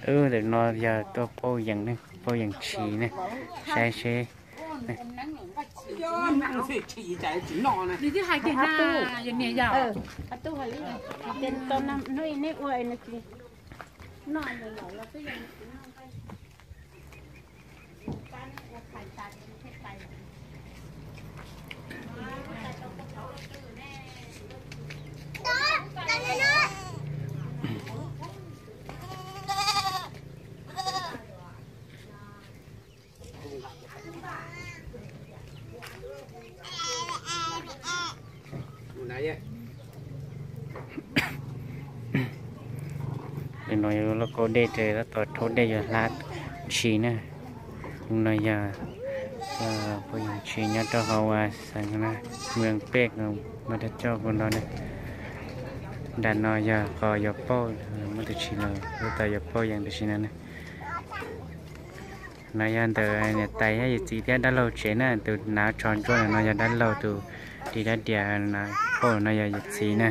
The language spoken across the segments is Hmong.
Ntawm no yog tuaj pauj yees ne, pauj yees tshis ne, saib seb. Nim no yog lub kaub dej ces tab tom rhaub dej yuav hlab tshis na. No yog pauj yees tshis nyob rau hauv xeev Muas Pej, Npab Dab Coj puag nrad na. Nram no yog qhov yuav pauj, muaj tus tshis los tab tom yuav pauj yees tam sim no na. No yog ntawm niam tais thiab yawm txiv thiab dab laug tsev na, tus hnav tsho ntsuab no yog dab laug, tus ris dab dias pauj no yog yawm txiv na.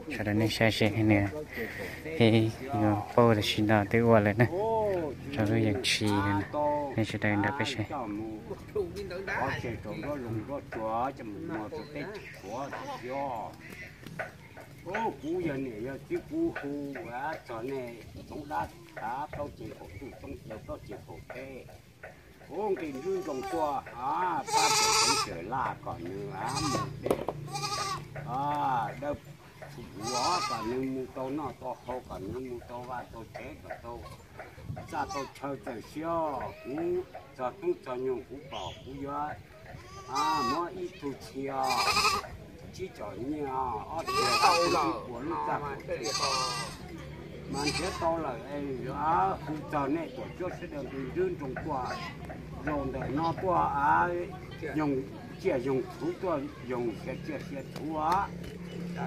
Sawv daws nej saib seb nws, peb yuav pauj tam sim no twb ua lawm na, rau lub yees tshis no, nej sawv daws nrog peb saib. Kuv yog niam yog txiv kuv hu txog nej Txoov Dab, plaub ceg kaum ntuj, Txoov Dab plaub ceg kaum peb, ua nqi nruab nroog tuaj, pab txawm Txoov Tsawm Laj kom nws mus dej, dawb huv kom nws mus tau noj tau haus, kom nws mus tau vaj tau tsev, kom tau txaj tau chaw txawm siab. Kuv txog hnub txog nyoog kuv pom kuv yuav muab ib tug txhia, tsib caug nyiaj, ob txhia, ua lub txaj. Mas nrhiav tau lawm, hu txog nej tuam tsuab sawv daws nqi nruab nroog tuaj, zaum ntawm no tuaj, yoog tsiaj yoog txhuv tuaj, yoog sia tsiaj sia txhuv.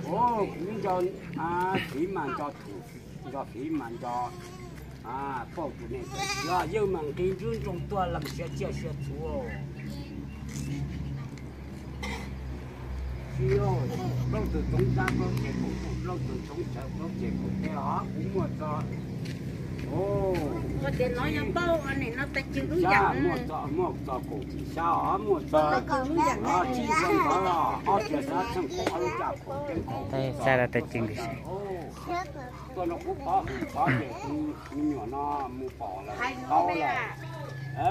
Kuv nco fiv mas nco txhuv, nco fiv mas nco pauj rau nej txawm siab, yawg mas nqi nruab nroog tuaj lees sia tsiaj sia txhuv. Plaub tug Txoov Dab plaub ceg kaum ntuj, plaub tug Txoov Tsawm plaub ceg kaum peb os, kuv muaj txog, muaj txog kaum txim xya os, muaj txog tsib xya ntawd, ob txhia xya txheej kaum ob lub caj kaum ceeb kaum. Tuaj no kuv pov hwm pov ces tus me nyuam no mus pom lawm, tau lawm.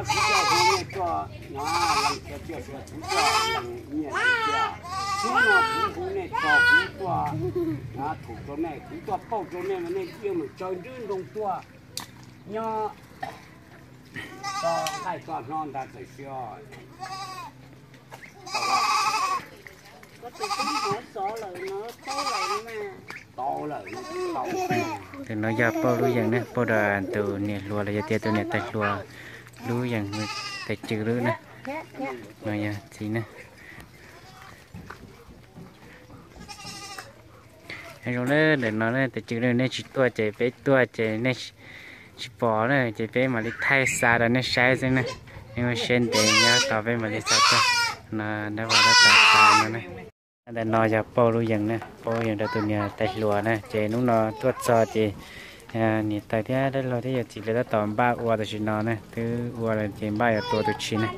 Kuv coj hu nej tuaj, lees sia tsiaj sia txhuv tuaj, lees nyiaj lees txiaj. Hnub no kuv hu nej txog kuv tuaj thum rau nej, kuv tuaj pauj rau nej mas nej yeej mus tsaws nruab nroog tuaj nyob txog nqaij txog hno ntag txawm siab. Tus no yog pauj lub yees ne, pauj rau tus niam hluas los yog tias tus niam tais hluas lub yees, tais cwg lub na. No yog txiv ne. Zoo na, ntawm no tais cwg nej tsis tuaj ces peb tuaj ces nej tsis pom na ces peb mam li thaij xa rau nej saib xwb na. Nej ua siab ntev nyob tos peb mam li xa tuaj. No dab vaj dab tsav no na. Ntawm no yog pauj lub yees na, pauj lub yees rau tus niam tais hluas na ces hnub no tuaj txog ces niam tais thiab dab laug thiab yawm txiv lawv tab tom npaj ua tam sim no na, twb ua lawm ces npaj yuav tua tus tshis na.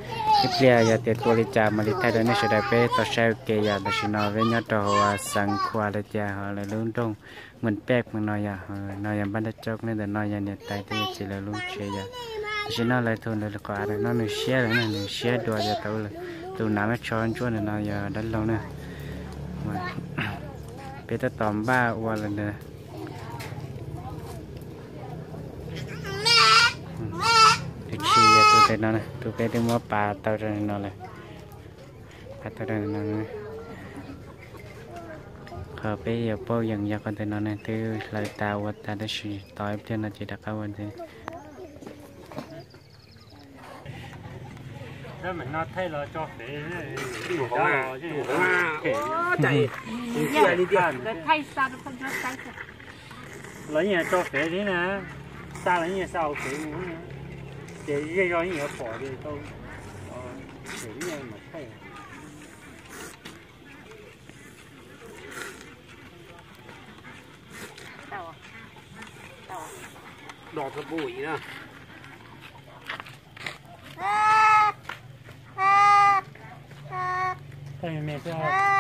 Ib pliag yog tias tua li cas mam li thaij rau nej sawv daws peb tau saib ua ke. Yog tam sim no peb nyob rau hauv xeev Khua Lav Cas, hauv lawv lub nroog Muas Pej no yog, no yog Npab Dab Coj, ntawm no yog niam tais thiab yawm txiv lawv lub tsev yog. Tam sim no lawv tus ntawd qhov av no nws siab lawm, nws siab dua yog tau tus hnav lub tsho ntsuab ntawm no yog dab laug na. Peb tab tom npaj ua lawm ntawd. Tus tshis yog tus ntawm no, tus peb twb muab pav tau rau no lawm. Pav tau rau no. Qhov peb yuav pauj yees yog qhov ntawm no ne, twb hlawv tas ua tas tab sis tos ib pliag no ces rov qab ua ntxiv. Los yeej tso fev li na, xa los yeej xa hauv fev, ces zej zog yeej yuav pom ces tau, ces yeej mam thaij. Dos txog pub ib na. Tag me me xwb.